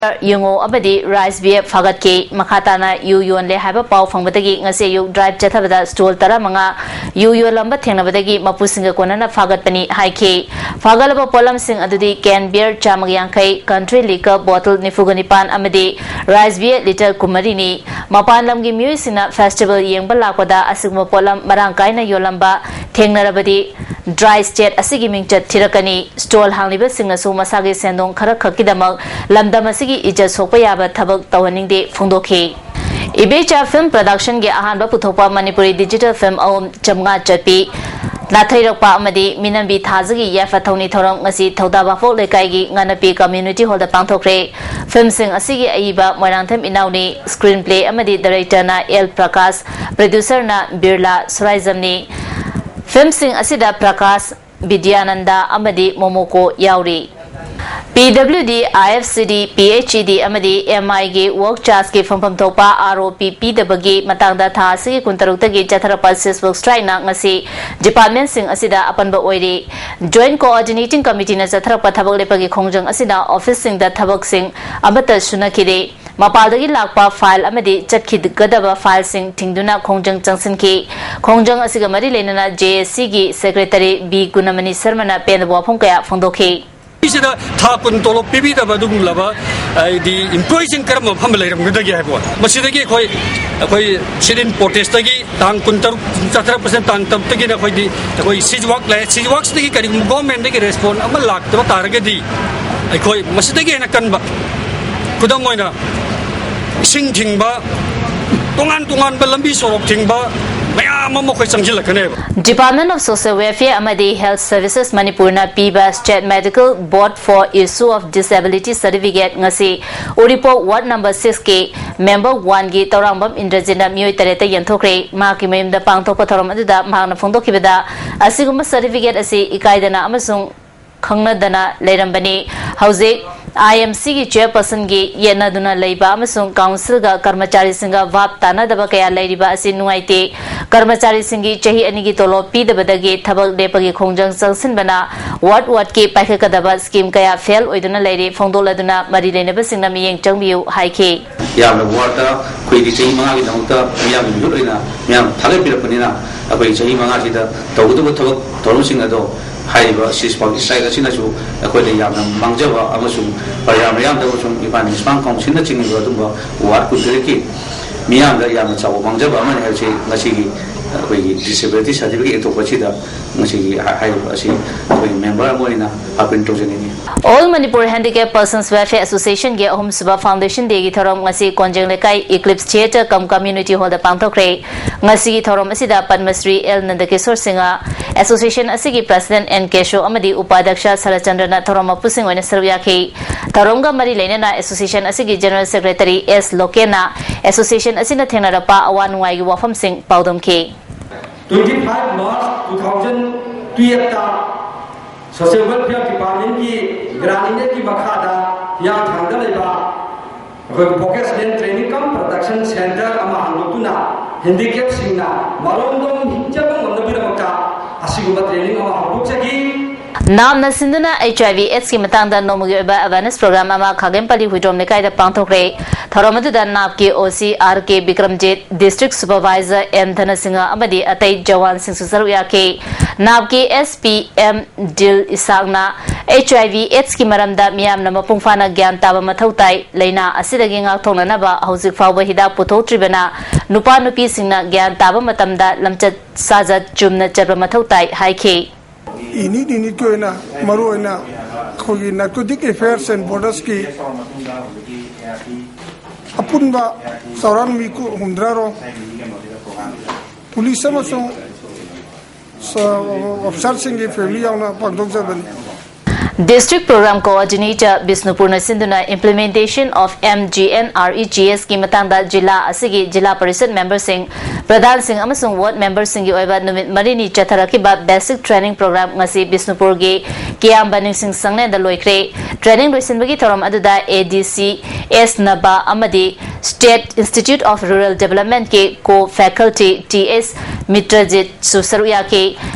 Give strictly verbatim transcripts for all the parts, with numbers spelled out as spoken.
ꯌꯦꯡꯉꯣ ꯑꯃꯗꯤ rice beer ꯐꯥꯒꯠꯈꯤ꯫ ꯃꯈꯥ ꯇꯥꯅ ꯌꯨ ꯌꯣꯟꯂꯦ ꯍꯥꯏꯕ ꯄꯥꯎ ꯐꯪꯕꯗꯒꯤ ꯉꯁꯤ ꯑꯌꯨꯛ ꯗ꯭ꯔꯥꯏꯚ ꯆꯠꯊꯕꯗ ꯁ꯭ꯇꯣꯜ ꯇꯔꯥꯃꯉꯥ ꯌꯨ ꯌꯣꯜꯂꯝꯕ ꯊꯦꯡꯅꯕꯗꯒꯤ ꯃꯄꯨꯁꯤꯡꯒ ꯀꯣꯟꯅꯅ ꯐꯥꯒꯠꯄꯅꯤ ꯍꯥꯏꯈꯤ꯫ ꯐꯥꯒꯠꯂꯕ ꯄꯣꯠꯂꯝꯁꯤꯡ ꯑꯗꯨꯗꯤ ꯀꯦꯟ ꯕꯤꯌꯔ ꯆꯥꯝꯃꯒ ꯌꯥꯡꯈꯩ, ꯀꯟꯇ꯭ꯔꯤ ꯂꯤꯀꯔ ꯕꯣꯇꯜ ꯅꯤꯐꯨꯒ ꯅꯤꯄꯥꯟ ꯑꯃꯗꯤ ꯔꯥꯏꯁ ꯕꯤꯌꯔ ꯂꯤꯇꯔ ꯀꯨꯟꯃꯔꯤꯅꯤ꯫ ꯃꯄꯥꯟ ꯂꯝꯒꯤ ꯃꯤꯑꯣꯏꯁꯤꯡꯅ ꯐꯦꯁꯇꯤꯚꯦꯜ ꯌꯦꯡꯕ ꯂꯥꯛꯄꯗ ꯑꯁꯤꯒꯨꯝꯕ ꯄꯣꯠꯂꯝ ꯃꯔꯥꯡ ꯀꯥꯏꯅ ꯌꯣꯜꯂꯝꯕ ꯊꯦꯡꯅꯔꯕꯗꯤ ꯗ꯭ꯔꯥꯏ ꯁ꯭ꯇꯦꯠ ꯑꯁꯤꯒꯤ ꯃꯤꯡꯆꯠ ꯊꯤꯔꯛꯀꯅꯤ꯫ ꯁ꯭ꯇꯣꯜ ꯍꯥꯡꯂꯤꯕꯁꯤꯡꯅꯁꯨ ꯃꯁꯥꯒꯤ ꯁꯦꯟꯗꯣꯡ ꯈꯔ ꯈꯛꯀꯤꯗꯃꯛ ꯂꯝꯗꯝ ꯑꯁꯤꯒꯤ ꯏꯖꯠ ꯁꯣꯛꯄ ꯌꯥꯕ ꯊꯕꯛ ꯇꯧꯍꯟꯅꯤꯡꯗꯦ ꯐꯣꯡꯗꯣꯛꯈꯤ꯫ ꯏꯕꯦꯆꯥ ꯐꯤꯜꯝ ꯄ꯭ꯔꯗꯛꯁꯟꯒꯤ ꯑꯍꯥꯟꯕ ꯄꯨꯊꯣꯛꯄ ꯃꯅꯤꯄꯨꯔꯤ ꯗꯤꯖꯤꯇꯦꯜ ꯐꯤꯜꯝ ꯑꯍꯨꯝ ꯆꯥꯝꯃꯉꯥ ꯆꯠꯄꯤ ꯅꯥꯊꯩꯔꯛꯄ ꯑꯃꯗꯤ ꯃꯤꯅꯝꯕꯤ ꯊꯥꯖꯒꯤ ꯌꯥꯏꯐ ꯊꯧꯅꯤ ꯊꯧꯔꯝ ꯉꯁꯤ ꯊꯧꯗꯥ ꯚꯥꯄꯣꯛ ꯂꯩꯀꯥꯏꯒꯤ ꯉꯥꯅꯄꯤ ꯀꯝꯃ꯭ꯌꯨꯅꯤꯇꯤ ꯍꯣꯜꯗ ꯄꯥꯡꯊꯣꯛꯈ꯭ꯔꯦ꯫ ꯐꯤꯜꯝꯁꯤꯡ ꯑꯁꯤꯒꯤ ꯑꯏꯕ ꯃꯣꯏꯔꯥꯡꯊꯦꯝ ꯏꯅꯥꯎꯅꯤ, ꯁ꯭ꯀ꯭ꯔꯤꯟ ꯄ꯭ꯂꯦ ꯑꯃꯗꯤ ꯗꯥꯏꯔꯦꯛꯇꯔꯅ ꯑꯦꯜ ꯄ꯭ꯔꯀꯥꯁ, ꯄ꯭ꯔꯗ꯭ꯌꯨꯁꯔꯅ ꯕꯤꯔꯂꯥ ꯁꯣꯔꯥꯏꯖꯝꯅꯤ꯫ ꯐꯤꯜꯝꯁꯤꯡ ꯑꯁꯤꯗ ꯄ꯭ꯔꯀꯥꯁ, ꯕꯤꯗ꯭ꯌꯥꯅꯟꯗ ꯑꯃꯗꯤ ꯃꯣꯃꯣꯀꯣ ꯌꯥꯎꯔꯤ꯫ ꯄꯤ ꯗꯕ꯭ꯂꯤꯎ ꯗꯤ, ꯑꯥꯏ ꯑꯦꯐ ꯁꯤ ꯗꯤ, ꯄꯤ ꯑꯩꯆ ꯏ ꯗꯤ ꯑꯃꯗꯤ ꯑꯦꯝ ꯑꯥꯏꯒꯤ ꯋꯔꯛ ꯆꯥꯔꯖꯀꯤ ꯐꯪꯐꯝ ꯊꯣꯛꯄ ꯑꯥꯔ ꯑꯣ ꯄꯤ ꯄꯤꯗꯕꯒꯤ ꯃꯇꯥꯡꯗ ꯊꯥ ꯑꯁꯤꯒꯤ ꯀꯨꯟꯇꯔꯨꯛꯇꯒꯤ ꯆꯠꯊꯔꯛꯄ ꯁꯤꯁꯕꯨꯛ ꯁ꯭ꯇ꯭ꯔꯥꯏꯛꯅ ꯉꯁꯤ ꯗꯤꯄꯥꯔꯠꯃꯦꯟꯠꯁꯤꯡ ꯑꯁꯤꯗ ꯑꯄꯟꯕ ꯑꯣꯏꯔꯤ꯫ ꯖꯣꯏꯟꯠ ꯀꯣꯑꯣꯔꯗꯤꯅꯦꯇꯤꯡ ꯀꯃꯤꯇꯤꯅ ꯆꯠꯊꯔꯛꯄ ꯊꯕꯛ ꯂꯦꯞꯄꯒꯤ ꯈꯣꯡꯖꯪ ꯑꯁꯤꯅ ꯑꯣꯐꯤꯁꯁꯤꯡꯗ ꯊꯕꯛꯁꯤꯡ ꯑꯃꯠꯇ ꯁꯨꯅꯈꯤꯗꯦ꯫ ꯃꯄꯥꯜꯗꯒꯤ ꯂꯥꯛꯄ ꯐꯥꯏꯜ ꯑꯃꯗꯤ ꯆꯠꯈꯤꯒꯗꯕ ꯐꯥꯏꯜꯁꯤꯡ ꯊꯤꯡꯗꯨꯅ ꯈꯣꯡꯖꯪ ꯆꯪꯁꯤꯟꯈꯤ꯫ ꯈꯣꯡꯖꯪ ꯑꯁꯤꯒ ꯃꯔꯤ ꯂꯩꯅꯅ ꯖꯦ ꯑꯦ ꯁꯤꯒꯤ ꯁꯦꯀ꯭ꯔꯦꯇꯔꯤ ꯕꯤ ꯒꯨꯅꯃꯅꯤ ꯁꯔꯃꯅ ꯄꯦꯟꯗꯕ ꯋꯥꯐꯝ ꯀꯌꯥ ꯐꯣꯡꯗꯣꯛꯈꯤ꯫ ꯁꯤꯗ ꯊꯥ ꯀꯨꯟ ꯇꯣꯂꯣꯞ ꯄꯤꯕꯤꯗꯕ ꯑꯗꯨꯒꯨꯝꯂꯕ, ꯍꯥꯏꯗꯤ, ꯏꯝꯄ꯭ꯂꯣꯌꯤꯁꯤꯡ ꯀꯔꯝꯕ ꯃꯐꯝꯗ ꯂꯩꯔꯝꯒꯗꯒꯦ ꯍꯥꯏꯕ ꯋꯥ-, ꯃꯁꯤꯗꯒꯤ ꯑꯩꯈꯣꯏ, ꯑꯩꯈꯣꯏ ꯁꯤꯠ-ꯏꯟ ꯄ꯭ꯔꯣꯇꯦꯁꯇꯒꯤ ꯇꯥꯡ ꯀꯨꯟꯇꯔꯨꯛ, ꯆꯠꯊꯔꯛꯄꯁꯤꯅ ꯇꯥꯡ ꯇꯔꯨꯛꯇꯒꯤꯅ ꯑꯩꯈꯣꯏꯗꯤ, ꯑꯩꯈꯣꯏ ꯁꯤꯖꯋꯥꯛ ꯂꯥꯛꯑꯦ꯫ ꯁꯤꯖꯋꯥꯛꯁꯤꯗꯒꯤ ꯀꯔꯤꯒꯨꯝꯕ ꯒꯣꯔꯃꯦꯟꯗꯒꯤ ꯔꯦꯁꯄꯣꯟ ꯑꯃ ꯂꯥꯛꯇꯕ ꯇꯥꯔꯒꯗꯤ ꯑꯩꯈꯣꯏ ꯃꯁꯤꯗꯒꯤ ꯍꯦꯟꯅ ꯀꯟꯕ, ꯈꯨꯗꯝ ꯑꯣꯏꯅ ꯏꯁꯤꯡ ꯊꯤꯡꯕ, ꯇꯣꯉꯥꯟ ꯇꯣꯉꯥꯟꯕ ꯂꯝꯕꯤ ꯁꯣꯔꯣꯛ ꯊꯤꯡꯕ ꯃꯌꯥꯝ ꯑꯃ ꯑꯩꯈꯣꯏ ꯆꯪꯁꯤꯜꯂꯛꯀꯅꯦꯕ꯫ Department of Social Welfare ꯑꯃꯗꯤ Health Services ꯃꯅꯤꯄꯨꯔꯅ ꯄꯤꯕ State Medical Board for Issue of Disability Certificate ꯉꯁꯤ ꯎꯔꯤꯄꯣꯛ ꯋꯥꯔꯗ ꯅꯝꯕꯔ ꯁꯤꯛꯁꯀꯤ ꯃꯦꯝꯕꯔ ꯋꯥꯟꯒꯤ ꯇꯧꯔꯥꯡꯕꯝ ꯏꯟꯗ꯭ꯔꯖꯤꯠꯅ ꯃꯤꯑꯣꯏ ꯇꯔꯦꯠꯇ ꯌꯦꯟꯊꯣꯛꯈ꯭ꯔꯦ꯫ ꯃꯍꯥꯛꯀꯤ ꯃꯌꯨꯝꯗ ꯄꯥꯡꯊꯣꯛꯄ ꯊꯧꯔꯝ ꯑꯗꯨꯗ ꯃꯍꯥꯛꯅ ꯐꯣꯡꯗꯣꯛꯈꯤꯕꯗ, ꯑꯁꯤꯒꯨꯝꯕ ꯁꯔꯇꯤꯐꯤꯀꯦꯠ ꯑꯁꯤ ꯏꯀꯥꯏꯗꯅ ꯑꯃꯁꯨꯡ ꯈꯪꯅꯗꯅ ꯂꯩꯔꯝꯕꯅꯤ꯫ ꯍꯧꯖꯤꯛ ꯑꯥꯏ ꯑꯦꯝ ꯁꯤꯒꯤ ꯆꯦꯌꯔꯄꯔꯁꯟꯒꯤ ꯌꯦꯠꯅꯗꯨꯅ ꯂꯩꯕ ꯑꯃꯁꯨꯡ ꯀꯥꯎꯟꯁꯤꯜꯒ ꯀꯔꯃꯆꯥꯔꯤꯁꯤꯡꯒ ꯚꯥꯞ ꯇꯥꯅꯗꯕ ꯀꯌꯥ ꯂꯩꯔꯤꯕ ꯑꯁꯤ ꯅꯨꯡꯉꯥꯏꯇꯦ꯫ ꯀꯔꯃꯆꯥꯔꯤꯁꯤꯡꯒꯤ ꯆꯍꯤ ꯑꯅꯤꯒꯤ ꯇꯣꯂꯣꯞ ꯄꯤꯗꯕꯗꯒꯤ ꯊꯕꯛ ꯂꯦꯞꯄꯒꯤ ꯈꯣꯡꯖꯪ ꯆꯪꯁꯤꯟꯕꯅ ꯋꯥꯔꯗ ꯋꯥꯔꯗꯀꯤ ꯄꯥꯏꯈꯠꯀꯗꯕ ꯁ꯭ꯀꯤꯝ ꯀꯌꯥ ꯐꯦꯜ ꯑꯣꯏꯗꯨꯅ ꯂꯩꯔꯤ꯫ ꯐꯣꯡꯗꯣꯛꯂꯗꯨꯅ ꯃꯔꯤ ꯂꯩꯅꯕꯁꯤꯡꯅ ꯃꯤꯠꯌꯦꯡ ꯆꯪꯕꯤꯌꯨ ꯍꯥꯏꯈꯤ꯫ ꯌꯥꯝꯅ ꯋꯥꯔꯗ ꯑꯩꯈꯣꯏꯒꯤ ꯆꯍꯤ ꯃꯉꯥꯒꯤꯗꯃꯛꯇ ꯃꯤꯌꯥꯝꯒꯤ ꯃꯤꯍꯨꯠ ꯑꯣꯏꯅ ꯃꯤꯌꯥꯝ ꯊꯥꯒꯠꯄꯤꯔꯛꯄꯅꯤꯅ ꯑꯩꯈꯣꯏ ꯆꯍꯤ ꯃꯉꯥꯁꯤꯗ ꯇꯧꯒꯗꯕ ꯊꯕꯛ ꯊꯧꯔꯝꯁꯤꯡ ꯑꯗꯣ ꯍꯥꯏꯔꯤꯕ ꯁꯤꯁ ꯄꯥꯎ ꯏꯁꯇ꯭ꯔꯥꯏꯛ ꯑꯁꯤꯅꯁꯨ ꯑꯩꯈꯣꯏꯗ ꯌꯥꯝꯅ ꯃꯥꯡꯖꯕ ꯑꯃꯁꯨꯡ ꯄ꯭ꯔꯖꯥ ꯃꯤꯌꯥꯝꯗ ꯑꯃꯁꯨꯡ ꯏꯝꯐꯥꯜ ꯃ꯭ꯌꯨꯅꯤꯁꯤꯄꯥꯜ ꯀꯥꯎꯟꯁꯤꯜꯅꯆꯤꯡꯕ ꯑꯗꯨꯒꯨꯝꯕ ꯋꯥꯔꯗ ꯀꯨꯟꯇꯔꯦꯠꯀꯤ ꯃꯤꯌꯥꯝꯗ ꯌꯥꯝꯅ ꯆꯥꯎꯕ ꯃꯥꯡꯖꯕ ꯑꯃꯅꯤ ꯍꯥꯏꯕꯁꯤ ꯉꯁꯤꯒꯤ ꯑꯩꯈꯣꯏꯒꯤ ꯗꯤꯁꯦꯕꯤꯂꯤꯇꯤ ꯁꯥꯔꯇꯤꯐꯤꯀꯦꯠ ꯌꯦꯟꯊꯣꯛꯄ ꯑꯁꯤꯗ ꯉꯁꯤꯒꯤ ꯍꯥꯏꯔꯤꯕ ꯑꯁꯤ ꯑꯩꯈꯣꯏ ꯃꯦꯝꯕꯔ ꯑꯃ ꯑꯣꯏꯅ appeal ꯇꯧꯖꯅꯤꯡꯏ꯫ All Manipur Handicap Persons Welfare Association ꯒꯤ ꯑꯍꯨꯝꯁꯨꯕ Foundation Day ꯒꯤ ꯊꯧꯔꯝ ꯉꯁꯤ ꯀꯣꯟꯖꯦꯡ ꯂꯩꯀꯥꯏ Eclipse Theatre cum Community Hall ꯗ ꯄꯥꯡꯊꯣꯛꯈ꯭ꯔꯦ꯫ ꯉꯁꯤꯒꯤ ꯊꯧꯔꯝ ꯑꯁꯤꯗ ꯄꯗꯃꯁ꯭ꯔꯤ ꯑꯦꯜ ꯅꯟꯗꯀꯤꯁꯣꯔ ꯁꯤꯡꯍ, association ꯑꯁꯤꯒꯤ president ꯑꯦꯟ ꯀꯦꯁꯣ ꯑꯃꯗꯤ ꯎꯄꯥꯙ꯭ꯌꯛꯁ ꯁꯔꯠꯆꯟꯗ꯭ꯔꯅ ꯊꯧꯔꯝ ꯃꯄꯨꯁꯤꯡ ꯑꯣꯏꯅ ꯁꯔꯨꯛ ꯌꯥꯈꯤ꯫ ꯊꯧꯔꯝꯒ ꯃꯔꯤ ꯂꯩꯅꯅ association ꯑꯁꯤꯒꯤ general secretary ꯑꯦꯁ ꯂꯣꯀꯦꯟꯅ association ꯑꯁꯤꯅ ꯊꯦꯡꯅꯔꯛꯄ ꯑꯋꯥ ꯅꯨꯡꯉꯥꯏꯒꯤ ꯋꯥꯐꯝꯁꯤꯡ ꯄꯥꯎꯗꯝꯈꯤ꯫ Twenty five March two thousand twelve ꯇ Social Welfare Department ꯀꯤ grant index ꯀꯤ ꯃꯈꯥꯗ ꯍꯤꯌꯥꯡꯊꯥꯡꯗ ꯂꯩꯕ ꯑꯩꯈꯣꯏ Vocational Training cum Production Center ꯑꯃ ꯍꯥꯡꯗꯣꯛꯇꯨꯅ handicap ꯁꯤꯡꯅ ꯃꯔꯣꯝꯗꯣꯝ ꯍꯤꯡꯖꯕ ꯉꯝꯅꯕꯒꯤꯗꯃꯛꯇ ꯑꯁꯤꯒꯨꯝꯕ training ꯑꯃ ꯍꯧꯗꯣꯛꯆꯈꯤ꯫ ꯅꯥꯞꯅ ꯁꯤꯟꯗꯨꯅ ꯑꯩꯆ ꯑꯥꯏ ꯚꯤ ꯑꯦꯗꯁꯀꯤ ꯃꯇꯥꯡꯗ ꯅꯣꯡꯃꯒꯤ ꯑꯣꯏꯕ awareness program ꯑꯃ ꯈꯥꯒꯦꯝꯄꯜꯂꯤ ꯍꯨꯏꯗ꯭ꯔꯣꯝ ꯂꯩꯀꯥꯏꯗ ꯄꯥꯡꯊꯣꯛꯈ꯭ꯔꯦ꯫ ꯊꯧꯔꯝ ꯑꯗꯨꯗ ꯅꯥꯞꯀꯤ O C R K Bikramjit, district supervisor N Dhanasingh ꯑꯃꯗꯤ ꯑꯇꯩ ꯖꯋꯥꯟꯁꯤꯡꯁꯨ ꯁꯔꯨꯛ ꯌꯥꯈꯤ꯫ ꯅꯥꯞꯀꯤ ꯑꯦꯁ ꯄꯤ ꯑꯦꯝ ꯗꯤꯜ ꯏꯁꯥꯛꯅ ꯑꯩꯆ ꯑꯥꯏ ꯚꯤ ꯑꯦꯗꯁꯀꯤ ꯃꯔꯝꯗ ꯃꯤꯌꯥꯝꯅ ꯃꯄꯨꯡ ꯐꯥꯅ ꯒ꯭ꯌꯥꯟ ꯇꯥꯕ ꯃꯊꯧ ꯇꯥꯏ꯫ ꯂꯥꯏꯅꯥ ꯑꯁꯤꯗꯒꯤ ꯉꯥꯛꯊꯣꯛꯅꯅꯕ ꯍꯧꯖꯤꯛ ꯐꯥꯎꯕ ꯍꯤꯗꯥꯛ ꯄꯨꯊꯣꯛꯇ꯭ꯔꯤꯕꯅ ꯅꯨꯄꯥ ꯅꯨꯄꯤꯁꯤꯡꯅ ꯒ꯭ꯌꯥꯟ ꯇꯥꯕ ꯃꯇꯝꯗ ꯂꯝꯆꯠ ꯁꯥꯖꯠ ꯆꯨꯝꯅ ꯆꯠꯄ ꯃꯊꯧ ꯇꯥꯏ ꯍꯥꯏꯈꯤ꯫ Unit unit ꯀꯤ ꯑꯣꯏꯅ ꯃꯔꯨꯑꯣꯏꯅ ꯑꯩꯈꯣꯏꯒꯤ Narcotic Affairs and Borders ꯀꯤ ꯑꯄꯨꯟꯕ ꯆꯥꯎꯔꯥꯛꯅ ꯃꯤ ꯍꯨꯝꯗ꯭ꯔꯥ ꯔꯣꯝ ꯄꯨꯂꯤꯁ ꯑꯃꯁꯨꯡ officer ꯁꯤꯡꯒꯤ family ꯌꯥꯎꯅ ꯄꯥꯡꯊꯣꯛꯆꯕꯅꯤ꯫ District Program Coordinator ꯕꯤꯁꯅꯨꯄꯨꯔꯅ ꯁꯤꯟꯗꯨꯅ Implementation of M G N R E G S ꯀꯤ ꯃꯇꯥꯡꯗ ꯖꯤꯂꯥ ꯑꯁꯤꯒꯤ ꯖꯤꯂꯥ ꯄꯔꯤꯁꯠ member ꯁꯤꯡ, ꯄ꯭ꯔꯙꯥꯟꯁꯤꯡ ꯑꯃꯁꯨꯡ ward member ꯁꯤꯡꯒꯤ ꯑꯣꯏꯕ ꯅꯨꯃꯤꯠ ꯃꯔꯤꯅꯤ ꯆꯠꯊꯔꯛꯈꯤꯕ basic training program ꯉꯁꯤ ꯕꯤꯁꯅꯨꯄꯨꯔꯒꯤ ꯀꯤꯌꯥꯝꯕ ꯅꯤꯡꯁꯤꯡ ꯁꯪꯂꯦꯟꯗ ꯂꯣꯏꯈ꯭ꯔꯦ꯫ Training ꯂꯣꯏꯁꯤꯟꯕꯒꯤ ꯊꯧꯔꯝ ꯑꯗꯨꯗ A D C ꯑꯦꯁ ꯅꯕ ꯑꯃꯗꯤ State Institute of Rural Development ꯀꯤ co faculty ꯇꯤ ꯑꯦꯁ ꯃꯤꯇ꯭ꯔꯖꯤꯠꯁꯨ ꯁꯔꯨꯛ ꯌꯥꯈꯤ꯫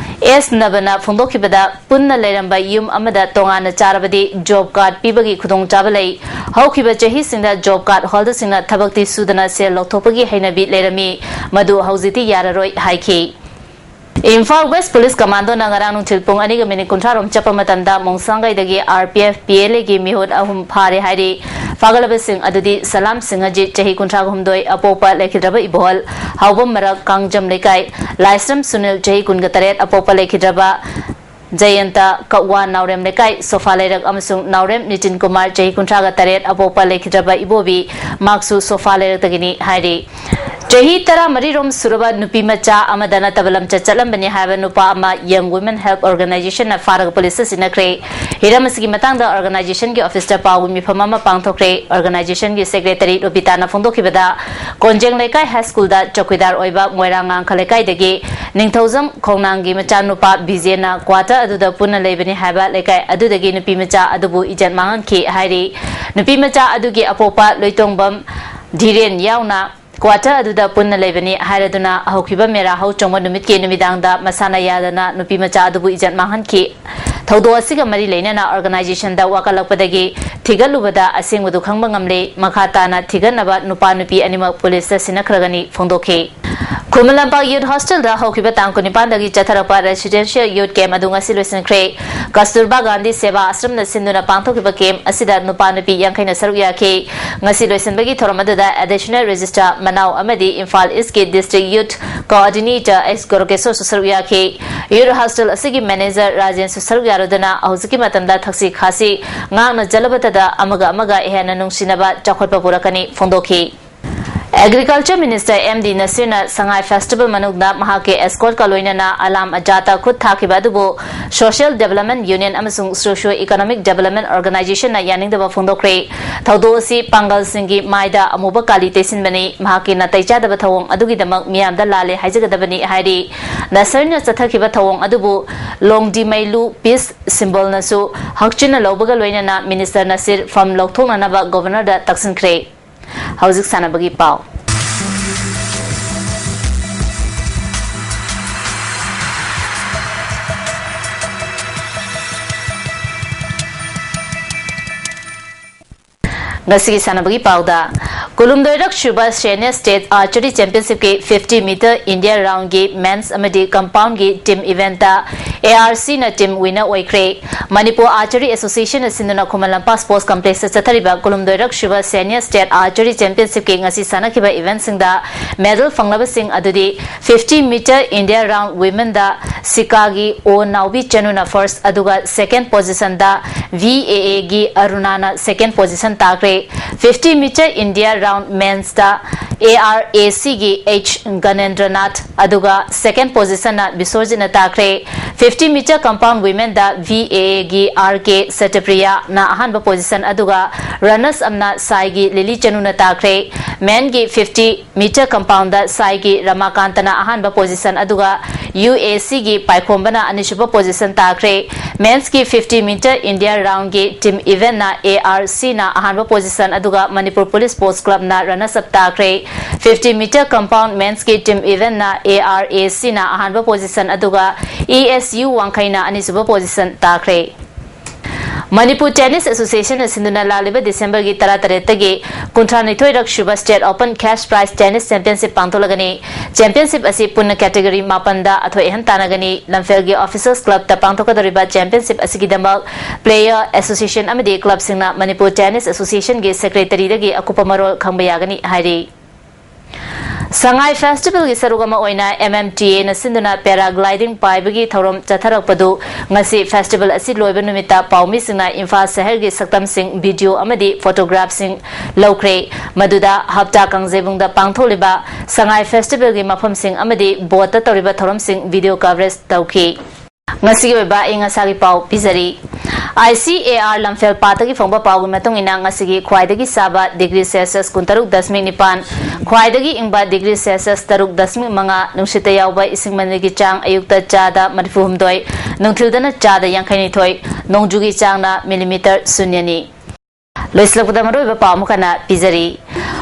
ꯑꯦꯁ ꯅꯕꯅ ꯐꯣꯡꯗꯣꯛꯈꯤꯕꯗ, ꯄꯨꯟꯅ ꯂꯩꯔꯝꯕ ꯌꯨꯝ ꯑꯃꯗ ꯇꯣꯉꯥꯟꯅ ꯆꯥꯔꯕꯗꯤ job card ꯄꯤꯕꯒꯤ ꯈꯨꯗꯣꯡꯆꯥꯕ ꯂꯩ꯫ ꯍꯧꯈꯤꯕ ꯆꯍꯤꯁꯤꯡꯗ job card holderꯁꯤꯡꯅ ꯊꯕꯛꯇꯤ ꯁꯨꯗꯅ ꯁꯦꯜ ꯂꯧꯊꯣꯛꯄꯒꯤ ꯍꯩꯅꯕꯤ ꯂꯩꯔꯝꯃꯤ, ꯃꯗꯨ ꯍꯧꯖꯤꯛꯇꯤ ꯌꯥꯔꯔꯣꯏ ꯍꯥꯏꯈꯤ꯫ ꯏꯝꯐꯥꯜ West Police Commandoꯅ ꯉꯔꯥꯡ ꯅꯨꯡꯊꯤꯜ ꯄꯨꯡ ꯑꯅꯤꯒ ꯃꯤꯅꯤꯠ ꯀꯨꯟꯊ꯭ꯔꯥ ꯔꯣꯝ ꯆꯠꯄ ꯃꯇꯝꯗ ꯃꯣꯡꯁꯥꯡꯒꯩꯗꯒꯤ R P F P L ꯑꯦꯒꯤ ꯃꯤꯍꯨꯠ ꯑꯍꯨꯝ ꯐꯥꯔꯦ ꯍꯥꯏꯔꯤ꯫ ꯐꯥꯒꯠꯂꯕꯁꯤꯡ ꯑꯗꯨꯗꯤ ꯁꯂꯥꯝ ꯁꯤꯡꯍꯖꯤꯠ, ꯆꯍꯤ ꯀꯨꯟꯊ꯭ꯔꯥ ꯍꯨꯝꯗꯣꯏ, ꯑꯄꯣꯛꯄ ꯂꯩꯈꯤꯗ꯭ꯔꯕ ꯏꯕꯣꯍꯜ, ꯍꯥꯎꯕꯝ ꯃꯔꯛ, ꯀꯥꯡꯖꯝ ꯂꯩꯀꯥꯏ, ꯂꯥꯏꯁ꯭ꯔꯝ ꯁꯨꯅꯤꯜ, ꯆꯍꯤ ꯀꯨꯟꯒ ꯇꯔꯦꯠ, ꯑꯄꯣꯛꯄ ꯂꯩꯈꯤꯗ꯭ꯔꯕ ꯖꯌꯟꯇ, ꯀꯛꯋꯥ ꯅꯥꯎꯔꯦꯝ ꯂꯩꯀꯥꯏ, ꯁꯣꯐꯥ ꯂꯩꯔꯛ, ꯑꯃꯁꯨꯡ ꯅꯥꯎꯔꯦꯝ ꯅꯤꯇꯤꯟ ꯀꯨꯃꯥꯔ, ꯆꯍꯤ ꯀꯨꯟꯊ꯭ꯔꯥꯒ ꯇꯔꯦꯠ, ꯑꯄꯣꯛꯄ ꯂꯩꯈꯤꯗ꯭ꯔꯕ ꯏꯕꯣꯕꯤ, ꯃꯍꯥꯛꯁꯨ ꯁꯣꯐꯥ ꯂꯩꯔꯛꯇꯒꯤꯅꯤ ꯍꯥꯏꯔꯤ꯫ ꯆꯍꯤ ꯇꯔꯥꯃꯔꯤ ꯔꯣꯝ ꯁꯨꯔꯕ ꯅꯨꯄꯤ ꯃꯆꯥ ꯑꯃꯗ ꯅꯠꯇꯕ ꯂꯝꯆꯠ ꯆꯠꯂꯝꯕꯅꯤ ꯍꯥꯏꯕ ꯅꯨꯄꯥ ꯑꯃ Young Women Help Organizationꯅ ꯐꯥꯔꯒ ꯄꯨꯂꯤꯁꯇ ꯁꯤꯟꯅꯈ꯭ꯔꯦ꯫ ꯍꯤꯔꯝ ꯑꯁꯤꯒꯤ ꯃꯇꯥꯡꯗ organizationꯒꯤ officeꯇ ꯄꯥꯎꯒꯤ ꯃꯤꯐꯝ ꯑꯃ ꯄꯥꯡꯊꯣꯛꯈ꯭ꯔꯦ꯫ Organizationꯒꯤ secretary ꯔꯣꯕꯤꯇꯥꯅ ꯐꯣꯡꯗꯣꯛꯈꯤꯕꯗ, ꯀꯣꯟꯖꯦꯡ ꯂꯩꯀꯥꯏ high schoolꯗ ꯆꯧꯀꯤꯗꯥꯔ ꯑꯣꯏꯕ ꯃꯣꯏꯔꯥꯡ ꯉꯥꯡꯈ ꯂꯩꯀꯥꯏꯗꯒꯤ ꯅꯤꯡꯊꯧꯖꯝ ꯈꯣꯡꯅꯥꯡꯒꯤ ꯃꯆꯥꯅꯨꯄꯥ ꯕꯤꯖꯦꯅ quarter ꯑꯗꯨꯗ ꯄꯨꯟꯅ ꯂꯩꯕꯅꯤ ꯍꯥꯏꯕ ꯂꯩꯀꯥꯏ ꯑꯗꯨꯗꯒꯤ ꯅꯨꯄꯤ ꯃꯆꯥ ꯑꯗꯨꯕꯨ ꯏꯖꯠ ꯃꯥꯡꯍꯟꯈꯤ ꯍꯥꯏꯔꯤ꯫ ꯅꯨꯄꯤ ꯃꯆꯥ ꯑꯗꯨꯒꯤ ꯑꯄꯣꯛꯄ ꯂꯣꯏꯇꯣꯡꯕꯝ ꯙꯤꯔꯦꯟ ꯌꯥꯎꯅ quarter ꯑꯗꯨꯗ ꯄꯨꯟꯅ ꯂꯩꯕꯅꯤ ꯍꯥꯏꯔꯗꯨꯅ, ꯍꯧꯈꯤꯕ ꯃꯦꯔꯥ ꯍꯧ ꯆꯣꯡꯕ ꯅꯨꯃꯤꯠꯀꯤ ꯅꯨꯃꯤꯗꯥꯡꯗ ꯃꯁꯥꯅ ꯌꯥꯗꯅ ꯅꯨꯄꯤ ꯃꯆꯥ ꯑꯗꯨꯕꯨ ꯏꯖꯠ ꯃꯥꯡꯍꯟꯈꯤ꯫ ꯊꯧꯗꯣꯛ ꯑꯁꯤꯒ ꯃꯔꯤ ꯂꯩꯅꯅ organizationꯗ ꯋꯥꯀꯠꯂꯛꯄꯗꯒꯤ ꯊꯤꯒꯠꯂꯨꯕꯗ ꯑꯁꯦꯡꯕꯗꯨ ꯈꯪꯕ ꯉꯝꯂꯦ꯫ ꯃꯈꯥ ꯇꯥꯅ ꯊꯤꯒꯠꯅꯕ ꯅꯨꯄꯥ ꯅꯨꯄꯤ ꯑꯅꯤꯃꯛ ꯄꯨꯂꯤꯁꯇ ꯁꯤꯟꯅꯈ꯭ꯔꯒꯅꯤ ꯐꯣꯡꯗꯣꯛꯈꯤ꯫ ꯈꯨꯃꯟ ꯂꯝꯄꯥꯛ Youth Hostelꯗ ꯍꯧꯈꯤꯕ ꯇꯥꯡ ꯀꯨꯟꯅꯤꯄꯥꯟꯗꯒꯤ ꯆꯠꯊꯔꯛꯄ residential youth camp ꯑꯗꯨ ꯉꯁꯤ ꯂꯣꯏꯁꯤꯟꯈ꯭ꯔꯦ꯫ ꯀꯁꯇꯨꯔꯕꯥ ꯒꯥꯟꯙꯤ ꯁꯦꯕꯥ ꯑꯥꯁ꯭ꯔꯝꯅ ꯁꯤꯟꯗꯨꯅ ꯄꯥꯡꯊꯣꯛꯈꯤꯕ camp ꯑꯁꯤꯗ ꯅꯨꯄꯥ ꯅꯨꯄꯤ ꯌꯥꯡꯈꯩꯅ ꯁꯔꯨꯛ ꯌꯥꯈꯤ꯫ ꯉꯁꯤ ꯂꯣꯏꯁꯤꯟꯕꯒꯤ ꯊꯧꯔꯝ ꯑꯗꯨꯗ additional registrar ꯃꯅꯥꯎ ꯑꯃꯗꯤ Imphal Eastꯀꯤ district youth coordinator S ꯒꯣꯔꯣꯀꯦꯁꯣꯔꯁꯨ ꯁꯔꯨꯛ ꯌꯥꯈꯤ꯫ Youth hostel ꯑꯁꯤꯒꯤ manager ꯔꯥꯖꯦꯟꯁꯨ ꯁꯔꯨꯛ ꯌꯥꯔꯨꯗꯨꯅ ꯍꯧꯖꯤꯛꯀꯤ ꯃꯇꯝꯗ ꯊꯛꯁꯤ ꯈꯥꯁꯤ ꯉꯥꯛꯅ ꯆꯠꯂꯕꯇꯗ ꯑꯃꯒ ꯑꯃꯒ ꯍꯦꯟꯅ ꯅꯨꯡꯁꯤꯅꯕ ꯆꯥꯎꯈꯠꯄ ꯄꯨꯔꯛꯀꯅꯤ ꯐꯣꯡꯗꯣꯛꯈꯤ꯫ Agriculture Minister M D ꯅꯁꯤꯔꯅ ꯁꯉꯥꯏ Festival ꯃꯅꯨꯡꯗ ꯃꯍꯥꯛꯀꯤ escortꯀ ꯂꯣꯏꯅꯅ ꯑꯂꯥꯝ ꯑꯖꯥꯠꯇ ꯈꯨꯠ ꯊꯥꯈꯤꯕ ꯑꯗꯨꯕꯨ Social Development Union ꯑꯃꯁꯨꯡ Socio Economic Development Organizationꯅ ꯌꯥꯅꯤꯡꯗꯕ ꯐꯣꯡꯗꯣꯛꯈ꯭ꯔꯦ꯫ ꯊꯧꯗꯣꯛ ꯑꯁꯤ ꯄꯥꯡꯒꯜꯁꯤꯡꯒꯤ ꯃꯥꯏꯗ ꯑꯃꯨꯕ ꯀꯥꯂꯤ ꯇꯩꯁꯤꯟꯕꯅꯤ, ꯃꯍꯥꯛꯀꯤ ꯅꯥꯇꯩ ꯆꯥꯗꯕ ꯊꯧꯑꯣꯡ ꯑꯗꯨꯒꯤꯗꯃꯛ ꯃꯤꯌꯥꯝꯗ ꯂꯥꯜꯂꯦ ꯍꯥꯏꯖꯒꯗꯕꯅꯤ ꯍꯥꯏꯔꯤ꯫ ꯅꯁꯤꯔꯅ ꯆꯠꯊꯈꯤꯕ ꯊꯧꯑꯣꯡ ꯑꯗꯨꯕꯨ ꯂꯣꯡꯗꯤꯃꯩꯂꯨ peace symbolꯅꯁꯨ ꯍꯛꯆꯤꯟꯅ ꯂꯧꯕꯒ ꯂꯣꯏꯅꯅ Minister ꯅꯁꯤꯔ ꯐꯝ ꯂꯧꯊꯣꯛꯅꯅꯕ Governorꯗ ꯇꯛꯁꯤꯟꯈ꯭ꯔꯦ꯫ ꯍꯧꯖꯤꯛ ꯁꯥꯟꯅꯕꯒꯤ ꯄꯥꯎ꯫ ꯉꯁꯤꯒꯤ ꯁꯥꯟꯅꯕꯒꯤ ꯄꯥꯎꯗ, ꯀꯨꯟꯍꯨꯝꯗꯣꯏꯔꯛ ꯁꯨꯕ Senior State Archery Championshipꯀꯤ fifty meter India roundꯒꯤ men's ꯑꯃꯗꯤ compoundꯒꯤ team eventꯇ ARCꯅ team winner ꯑꯣꯏꯈ꯭ꯔꯦ꯫ ꯃꯅꯤꯄꯨꯔ Archery Associationꯅ ꯁꯤꯟꯗꯨꯅ ꯈꯨꯃꯟ ꯂꯝꯄꯥꯛ Sports Complexꯇ ꯆꯠꯊꯔꯤꯕ ꯀꯨꯟꯍꯨꯝꯗꯣꯏꯔꯛ ꯁꯨꯕ Senior State Archery Championshipꯀꯤ ꯉꯁꯤ ꯁꯥꯟꯅꯈꯤꯕ eventꯁꯤꯡꯗ medal ꯐꯪꯂꯕꯁꯤꯡ ꯑꯗꯨꯗꯤ fifty meter India round womenꯗ ꯁꯤꯀꯥꯒꯤ ꯑꯣ ꯅꯥꯎꯕꯤ ꯆꯅꯨꯅ first ꯑꯗꯨꯒ second positionꯗ VAAꯒꯤ ꯑꯔꯨꯅꯥꯅ second position ꯇꯥꯈ꯭ꯔꯦ꯫ Fifty meter India round mensꯇ ARACꯒꯤ H ꯒꯅꯦꯟꯗ꯭ꯔꯅꯥꯊ ꯑꯗꯨꯒ second positionꯅ ꯕꯤꯁ꯭ꯋꯔꯖꯤꯠꯅ ꯇꯥꯈ꯭ꯔꯦ꯫ Fifty meter compound womenꯗ VAAꯒꯤ RK ꯁꯇ꯭ꯌꯄ꯭ꯔꯤꯌꯥꯅ ꯑꯍꯥꯟꯕ position ꯑꯗꯨꯒ runners upꯅ ꯁꯥꯏꯒꯤ ꯂꯤꯂꯤ ꯆꯅꯨꯅ ꯇꯥꯈ꯭ꯔꯦ꯫ Menꯒꯤ fifty meter compoundꯗ ꯁꯥꯏꯒꯤ ꯔꯃꯥꯀꯥꯟꯇꯅ ꯑꯍꯥꯟꯕ position ꯑꯗꯨꯒ UACꯒꯤ ꯄꯥꯏꯈꯣꯝꯕꯅ ꯑꯅꯤꯁꯨꯕ position ꯇꯥꯈ꯭ꯔꯦ꯫ Mensꯀꯤ fifty meter India roundꯒꯤ team eventꯅ ARCꯅ ꯑꯍꯥꯟꯕ position ꯑꯗꯨꯒ Manipur Police Sports Clubꯅ runners up ꯇꯥꯈ꯭ꯔꯦ꯫ Fifty meter compound mensꯀꯤ team eventꯅ ARACꯅ ꯑꯍꯥꯟꯕ position ꯑꯗꯨꯒ ESU ꯋꯥꯡꯈꯩꯅ ꯑꯅꯤꯁꯨꯕ position ꯇꯥꯈ꯭ꯔꯦ꯫ ꯃꯅꯤꯄꯨꯔ Tennis Associationꯅ ꯁꯤꯟꯗꯨꯅ ꯂꯥꯛꯂꯤꯕ Decemberꯒꯤ ꯇꯔꯥꯇꯔꯦꯠꯇꯒꯤ ꯀꯨꯟꯊ꯭ꯔꯥꯅꯤꯊꯣꯏꯔꯛ ꯁꯨꯕ State Open Cash Prize Tennis Championship ꯄꯥꯡꯊꯣꯛꯂꯒꯅꯤ꯫ Championship ꯑꯁꯤ ꯄꯨꯟꯅ category ꯃꯥꯄꯟꯗ ꯑꯊꯣꯏ ꯑꯍꯦꯟ ꯇꯥꯟꯅꯒꯅꯤ꯫ ꯂꯝꯐꯦꯜꯒꯤ Officers Clubꯇ ꯄꯥꯡꯊꯣꯛꯀꯗꯧꯔꯤꯕ championship ꯑꯁꯤꯒꯤꯗꯃꯛ Player Association ꯑꯃꯗꯤ clubꯁꯤꯡꯅ ꯃꯅꯤꯄꯨꯔ Tennis Associationꯒꯤ secretaryꯗꯒꯤ ꯑꯀꯨꯞꯄ ꯃꯔꯣꯜ ꯈꯪꯕ ꯌꯥꯒꯅꯤ ꯍꯥꯏꯔꯤ꯫ ꯁꯉꯥꯏ ꯐꯦꯁꯇꯤꯚꯦꯜꯒꯤ ꯁꯔꯨꯛ ꯑꯃ ꯑꯣꯏꯅ M M T Aꯅ ꯁꯤꯟꯗꯨꯅ paragliding ꯄꯥꯏꯕꯒꯤ ꯊꯧꯔꯝ ꯆꯠꯊꯔꯛꯄꯗꯨ ꯉꯁꯤ ꯐꯦꯁꯇꯤꯚꯦꯜ ꯑꯁꯤ ꯂꯣꯏꯕ ꯅꯨꯃꯤꯠꯇ ꯄꯥꯎꯃꯤꯁꯤꯡꯅ ꯏꯝꯐꯥꯜ ꯁꯍꯔꯒꯤ ꯁꯛꯇꯝꯁꯤꯡ, ꯚꯤꯗꯤꯑꯣ ꯑꯃꯗꯤ ꯐꯣꯇꯣꯒ꯭ꯔꯥꯐꯁꯤꯡ ꯂꯧꯈ꯭ꯔꯦ꯫ ꯃꯗꯨꯗ ꯍꯞꯇꯥ ꯀꯥꯡꯖꯩꯕꯨꯡꯗ ꯄꯥꯡꯊꯣꯛꯂꯤꯕ ꯁꯉꯥꯏ ꯐꯦꯁꯇꯤꯚꯦꯜꯒꯤ ꯃꯐꯝꯁꯤꯡ ꯑꯃꯗꯤ ꯕꯣꯠꯇ ꯇꯧꯔꯤꯕ ꯊꯧꯔꯝꯁꯤꯡ ꯚꯤꯗꯤꯑꯣ ꯀꯚꯔꯦꯖ ꯇꯧꯈꯤ꯫ ꯉꯁꯤꯒꯤ ꯑꯣꯏꯕ ꯑꯏꯪ ꯑꯁꯥꯒꯤ ꯄꯥꯎ ꯄꯤꯖꯔꯤ꯫ I C A R ꯂꯝꯐꯦꯜ ꯄꯥꯠꯇꯒꯤ ꯐꯪꯕ ꯄꯥꯎꯒꯤ ꯃꯇꯨꯡ ꯏꯟꯅ ꯉꯁꯤꯒꯤ ꯈ꯭ꯋꯥꯏꯗꯒꯤ ꯁꯥꯕ ꯗꯤꯒ꯭ꯔꯤ ꯁꯦꯜꯁꯤꯌꯁ ꯀꯨꯟꯇꯔꯨꯛ ꯗꯁꯃꯤꯛ ꯅꯤꯄꯥꯟ, ꯈ꯭ꯋꯥꯏꯗꯒꯤ ꯏꯪꯕ ꯗꯤꯒ꯭ꯔꯤ ꯁꯦꯜꯁꯤꯌꯁ ꯇꯔꯨꯛ ꯗꯁꯃꯤꯛ ꯃꯉꯥ, ꯅꯨꯡꯁꯤꯠꯇ ꯌꯥꯎꯕ ꯏꯁꯤꯡ ꯃꯅꯤꯜꯒꯤ ꯆꯥꯡ ꯑꯌꯨꯛꯇ ꯆꯥꯗ ꯃꯔꯤꯐꯨ ꯍꯨꯝꯗꯣꯏ, ꯅꯨꯡꯊꯤꯜꯗꯅ ꯆꯥꯗ ꯌꯥꯡꯈꯩ ꯅꯤꯊꯣꯏ, ꯅꯣꯡꯖꯨꯒꯤ ꯆꯥꯡꯅ ꯃꯤꯂꯤꯃꯤꯇꯔ ꯁꯨꯟꯌꯅꯤ꯫ ꯂꯣꯏꯁꯤꯜꯂꯛꯄꯗ ꯃꯔꯨꯑꯣꯏꯕ ꯄꯥꯎ ꯑꯃꯨꯛ ꯍꯟꯅ ꯄꯤꯖꯔꯤ꯫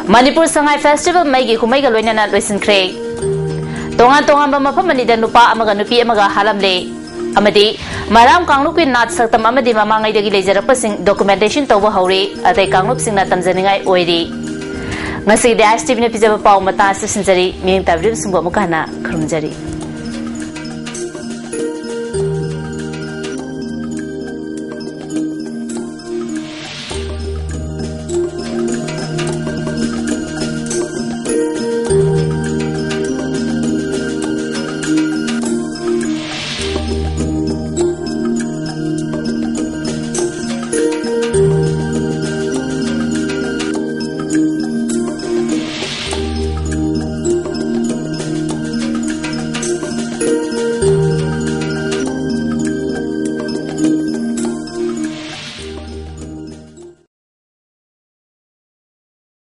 ꯃꯅꯤꯄꯨꯔ ꯁꯉꯥꯏ ꯐꯦꯁꯇꯤꯚꯦꯜ ꯃꯩꯒꯤ ꯀꯨꯝꯍꯩꯒ ꯂꯣꯏꯅꯅ ꯂꯣꯏꯁꯤꯟꯈ꯭ꯔꯦ꯫ ꯇꯣꯉꯥꯟ ꯇꯣꯉꯥꯟꯕ ꯃꯐꯝ ꯑꯅꯤꯗ ꯅꯨꯄꯥ ꯑꯃꯒ ꯅꯨꯄꯤ ꯑꯃꯒ ꯍꯥꯠꯂꯝꯂꯦ꯫ ꯑꯃꯗꯤ ꯃꯔꯥꯝ ꯀꯥꯡꯂꯨꯞꯀꯤ ꯅꯥꯠ ꯁꯛꯇꯝ ꯑꯃꯗꯤ ꯃꯃꯥꯡꯉꯩꯗꯒꯤ ꯂꯩꯖꯔꯛꯄꯁꯤꯡ documentation ꯇꯧꯕ ꯍꯧꯔꯦ꯫ ꯑꯇꯩ ꯀꯥꯡꯂꯨꯞꯁꯤꯡꯅ ꯇꯝꯖꯅꯤꯡꯉꯥꯏ ꯑꯣꯏꯔꯤ꯫ ꯉꯁꯤꯒꯤꯗꯤ ꯑꯥꯏ ꯑꯦꯁ ꯇꯤ ꯚꯤꯅ ꯄꯤꯖꯕ ꯄꯥꯎ ꯃꯇꯥꯡ ꯑꯁꯤꯗ ꯁꯤꯟꯖꯔꯤ꯫ ꯃꯤꯠꯌꯦꯡ ꯇꯥꯕꯤꯔꯤꯕꯁꯤꯡꯕꯨ ꯑꯃꯨꯛꯀ ꯍꯟꯅ ꯈꯨꯔꯨꯝꯖꯔꯤ꯫